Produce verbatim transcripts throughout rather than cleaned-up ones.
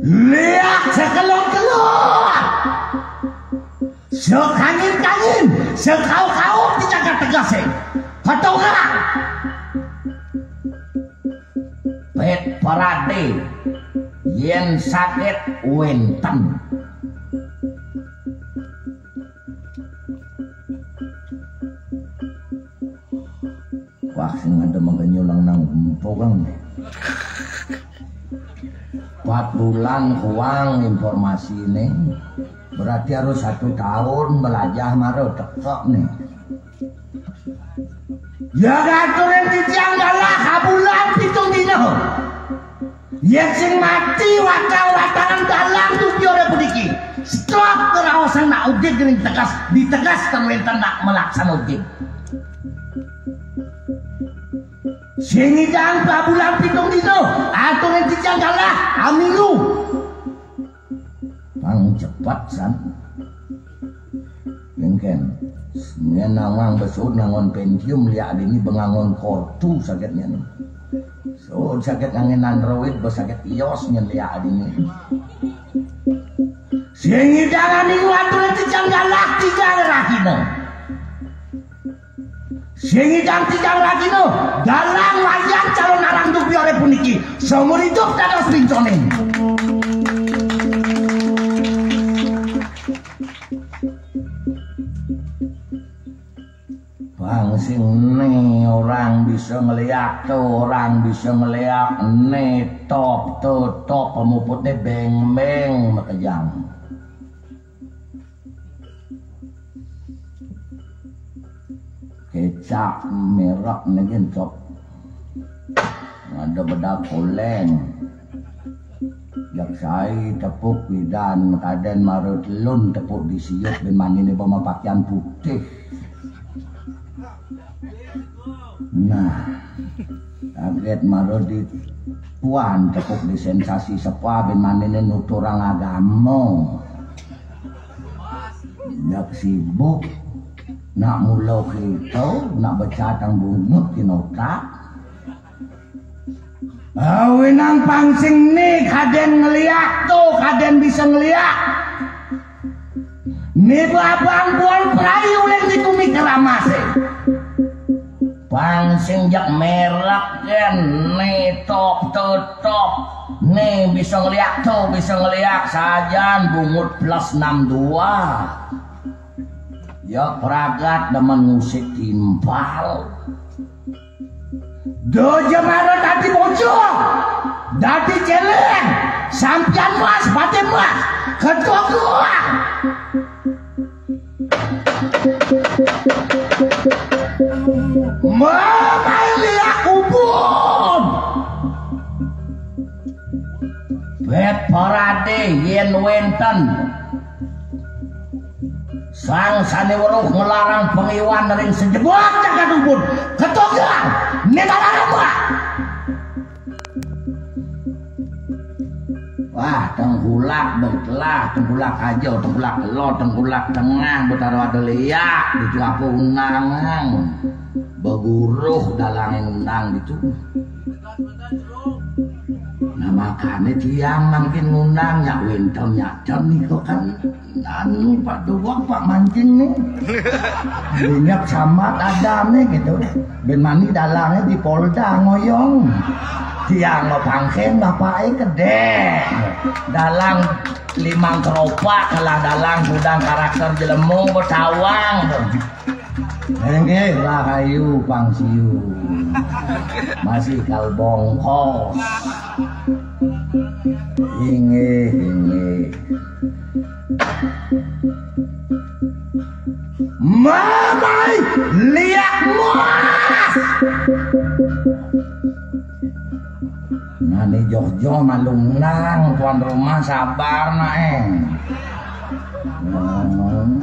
Liak sekelok-kelok, sekangin-kangin, sekaup-kaup dijaga tegasé. Ketonga. Pét Paradé, yén sagét wénten. Wah, sing ada mangkanya ulang nang empukang. Empat bulan kuang informasi ini. Berarti harus satu tahun belajar maro tekok nih. Ya, ngaturin titiang galah kabulan pitung dina. Yén sing mati wakal lantaran dalang Dubioré puniki. Stop keraosan nak udig ring tegas, ditegas ten wénten nak melaksana udig. Sing ngidang kabulan pitung dina, aturin titiang galah, amingu. Pang cepet san. Yén kén, yén nawang besud ngangon Pentium, liak dini bengangon Core two sagét nyén. Sud sagét ngangon Android, ba sagét ios nyén liak dini. Sing ngidang amingu aturin titiang galah tigang rahina. Sing ngidang tigang rahina, galang wayan calon arang Dubioré puniki. Saumur idup dados rinconing. Pang sing né orang bisa ngeliak to, orang bisa ngeliak né top to top, pemuputné béng-béng makejang. Kécap mérek né gén, Cok. Ada bedak koleng. Jak sai tepuk pidan, kadén mara telun tepuk di siut, bin maniné ba mapakian putih. Nah, kaget mara di tuan tepuk di sensasi sepa, bin maniné nuturang agama. Jak sibuk, nak mula kerita, nak becatang bungut kinotak. Awinang pang sing né kadén ngeliak to, kadén bisa ngeliak. Né babang buan prai uling di gumi keramasé. Pang sing jak mérek gén, né top to top. Né bisa ngeliak to, bisa ngeliak sajan bungut plus enam dua. Ya pragat demen ngusik timpal. Dojo mara dadi bocah, dadi céléng, sampian mas, batin mas, ketua gua. Mamain liak ubun. Pét Paradé yén wénten sang sané weruh nglarang pangiwan ring sajebag jagat ubun, ketogang né dalan rembak. Wah, tengkulak betelah, tengkulak aja, tengkulak kelo, tengkulak tengah, betara ada liak, ditu apa undangan. Beguruh dalangé ngundang ditu. Nah, makané tiang mangkin ngundang Nyak Wénten, Nyak Cen nika kan anu, Pak Dewek, Pak Mancing nih. Minyak sambat adané gitu. Bin mani dalangé di Polda ngoyong. Tiang mapangkén bapaké gedé. Dalang limang keropak, kalah dalang gudang karakter jelema betawang. Inggih, rahayu pangsiu. Masih kal bongkos. Inggih, inggih. Mamai liak mas. Nah, né Jogja malungnang, tuan rumah sabar naé. Hmm.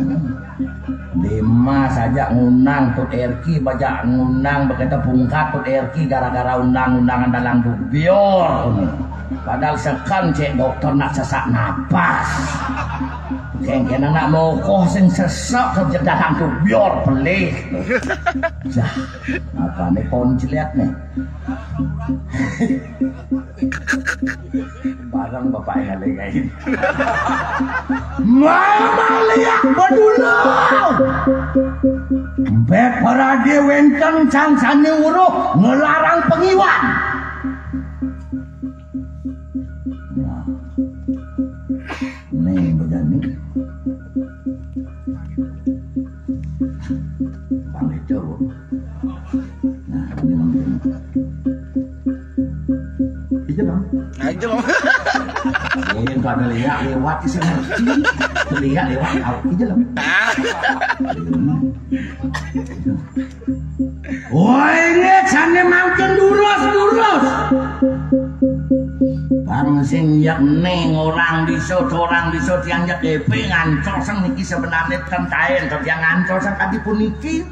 Dimas ajak ngundang Tut Erki, bajak ngundang bekéta pungkat Tut Erki gara-gara undang-undangan dalang Dubior. Padahal seken cék dokter nak sesak napas. Kéngkén anak mokoh sing sesek kerja dalang Dubior pelih. Jah, apa nih pon celiat nih? Para Bapak yang ngalegain. Mama liak bedulung. Embet parade wenten sang sane weruh ngelarang pengiwan. Nah. Nih, begini. Bang Eco, Bu. Nah, ini mungkin. Iya, Bang. Nah, itu loh. Ini kalau ada lihat lewat, isi ngerti. Lihat lewat, tahu. Iya, Bang. Wah, ini jane mangkin lurus-lurus. Bang sing yak ning orang bisa, orang bisa tiang yak epe ngancoseng niki sebenarnya tentaen to tiang ngancoseng kadi puniki.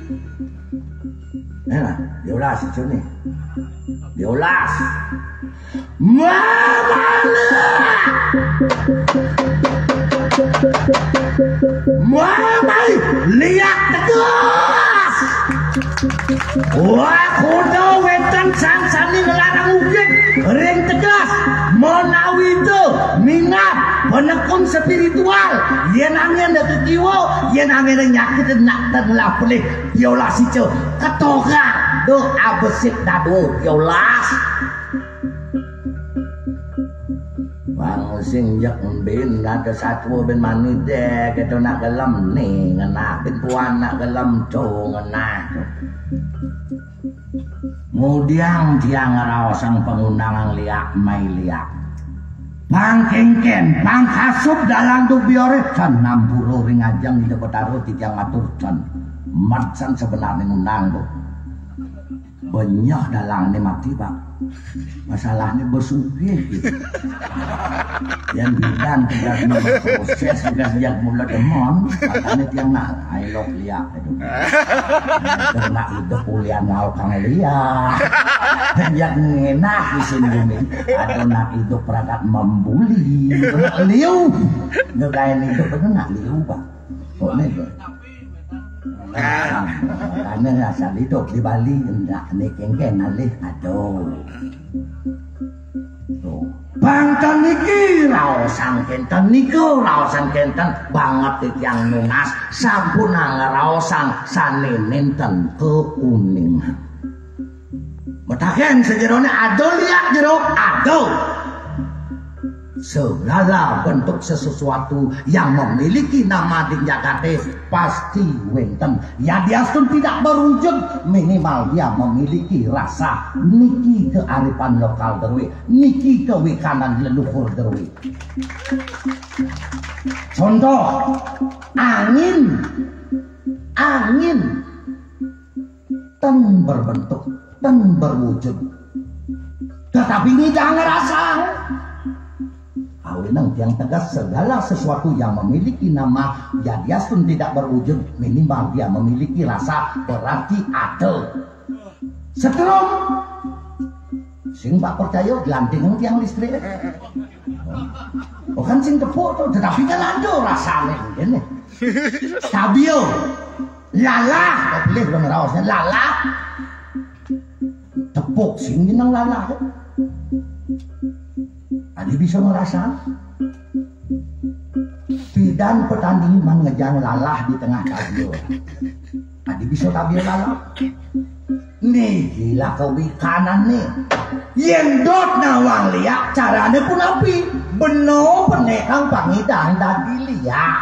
Eh, lah, diolas icune. Diolas. Mamale! Mamai liak tegas. Wah, kuda wenten sang sani ngelarang ugit ring tegas. Menawi itu minat penekun spiritual, yen angin dadi kiwa, yen angin nyakit nak telah pelih diolas ijo. Ketoga, do abesik dado diolas. Bang sing jek mbin ada satwa ben mani dek itu nak gelem nih ngenah ben puan nak gelem co ngenah. Mudiang tiang ngeraosang pengundangan liak mai liak. Bang kengken, bang kasup dalang tu biore, san nampuro ring ajang ida betaro titiang matur san. Mat san sebenarnya ngundang tu. Benyah dalangnya mati, Pak. Masalahnya besugih gitu. Yang bidan tugas proses, tugas yang mula demon, makanya tiang nak, ayo liak itu. Kena hidup kuliah ngau kang liak. Yang enak di sini bumi. Ada nak hidup peragat membuli. Nak liu. Ngegain hidup itu nak liu, Pak. Kok nih, Pak? Nah, karena asal hidup di Bali, enggak nih kengken alih. Aduh. Tuh. Bangken niki raosang kenten niku, raosang kenten banget titiang nunas sampun ngraosang sane nenten keuningan. Metaken sejerone ada liak jero, ada. Segala bentuk sesuatu yang memiliki nama di jagate pasti wenten. Ya dia pun tidak berwujud, minimal dia memiliki rasa niki kearifan lokal derwi. Niki kewikanan leluhur derwi. Contoh, angin. Angin ten berbentuk, ten berwujud. Tetapi ini jangan ngerasa. Awinang tiang tegas segala sesuatu yang memiliki nama jadiastun tidak berwujud, minimal dia memiliki rasa berarti ada. Setrum. Sing Pak percaya gelanting tiang listrik. Oh kan sing tepuk tuh, tetapi kan ada rasanya mungkin nih. Tabio, lalah, kau pilih belum raosnya lalah. Tepuk sing jeneng lalah. Adi bisa ngerasa. Bidan petani man ngejang lalah di tengah tabio. Adi bisa tabio lalah. Nih gila kewikanan nih. Yen dot nawang liak carane pun api. Beno penekang pangidang dadi liak.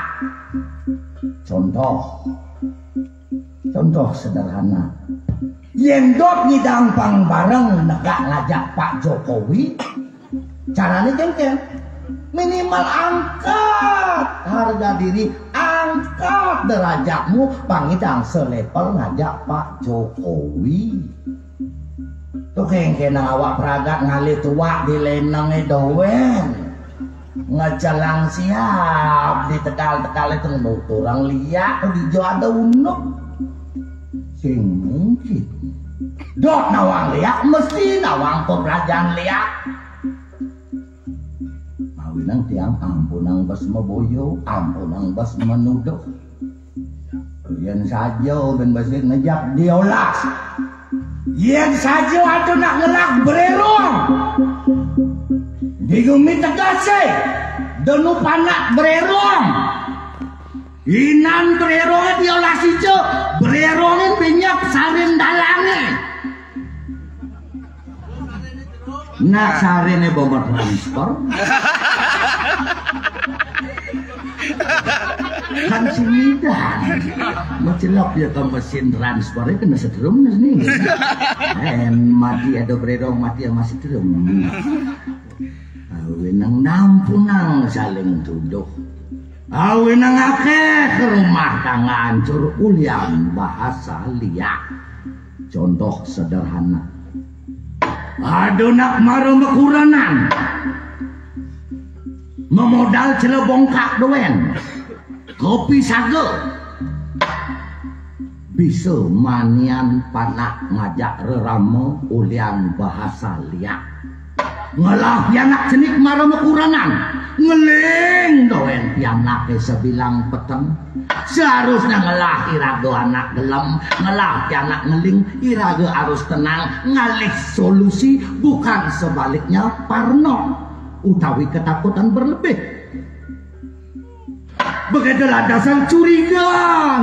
Contoh. Contoh sederhana. Yen dot ngidang pang bareng negak ngajak Pak Jokowi, carane jengkel. Minimal angkat harga diri, angkat derajatmu, pangidang selevel ngajak Pak Jokowi. Tuh kengkena awak peragat ngalih tuak di lenenge dowen. Ngejelang siap di tegal-tegal itu nuturang liak tuh di jo ada unuk. Sing mungkin. Dot nawang liak mesti nawang pemerajan liak. Awinang tiang ampunang bas meboyo, ampunang bas menuduh. Yen saja ben bas ngejak diolas. Yen saja ada nak ngelak bererong. Digumi tegese, denu panak brerong. Inan brerongé diolah sija, brerongé benyek sarin dalangé. Nah, sariné bomo transfer. Kan sumidan. Mecelok ya ke mesin transfer, kena setrum nih. En mati ada brerong, mati sama setrum. Awinang nampunang saling tuduh. Awinang akeh rumah tangga hancur ulian bahasa liak. Contoh sederhana. Aduh nak mara mekuranan. Memodal celebongkak doen. Kopi saga. Bisa manian panak ngajak rerama ulian bahasa liak. Ngelah pianak cenik mara mekuranan. Ngeling doen pianaké sebilang peteng. Seharusnya ngelah iraga anak gelem, ngelah pianak ngeling iraga harus tenang, ngalih solusi, bukan sebaliknya parno utawi ketakutan berlebih. Begitu lantasan curiga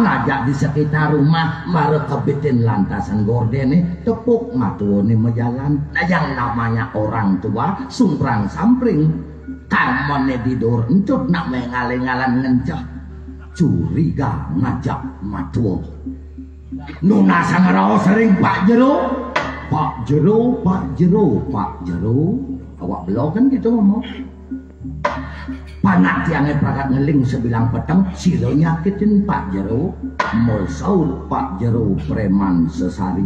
ngajak di sekitar rumah, mara kebitin lantasan gordéné, tepuk matuané majalan. Nah, yang namanya orang tua, sumprang sampring. Kamené di dur encut nak mengaling-alang ngenceh. Curiga ngajak matua. Nunasang raos ring Pak Jero. Pak Jero, Pak Jero, Pak Jero. Awak belo kan gitu ngomong. Panak tiangé pragat ngeling sebilang peteng, sira nyakitin Pak Jero, masaur Pak Jero preman sesari.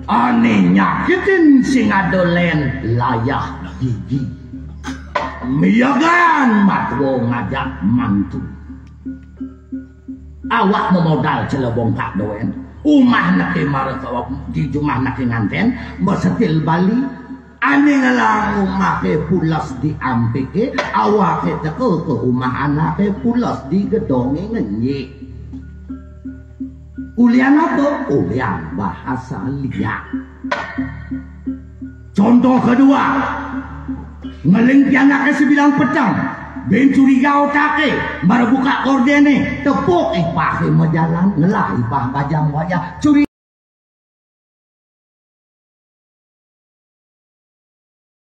Ané nyakitin sing ada lén layah gigi. Miyagan matua ngajak mantu. Awak memodal celebongkak doen. Umah neké mara ka, di jumah neké ngantén, masetil bali. Ané ngelah umaké pules di ampiké, awaké teka ka umah anaké pules di gedongé ngenyik. Ulian apa? Ulian bahasa liak. Contoh kedua, ngeling pianaké sebilang peteng, bén curiga otaké, mara buka gordéné, tepuk ipahé majalan, ngelah ipah bajang wayah, curiga